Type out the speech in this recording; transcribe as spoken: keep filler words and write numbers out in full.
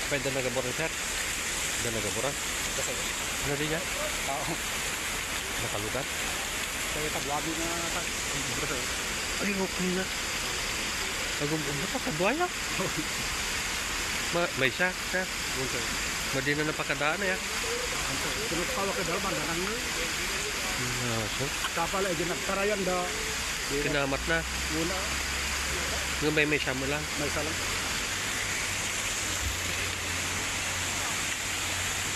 Pwede na gaburan, sir? Pwede na gaburan? Ano di niya? Oo. Nakalugar? Kaya tagwabi na tas. Ay, okay na. Nagum-, buta, kaduaya. Ma-, may siya, sir. Yun, sir. Madi na napakadaan, eh, ah. Yun, sir. Sunod pa, wakil daw, banda nang yun. Ah, sir. Kapala, eh, ginagtarayan da. Kinamat na. Muna. Nga may, may siya mo lang. May isa lang.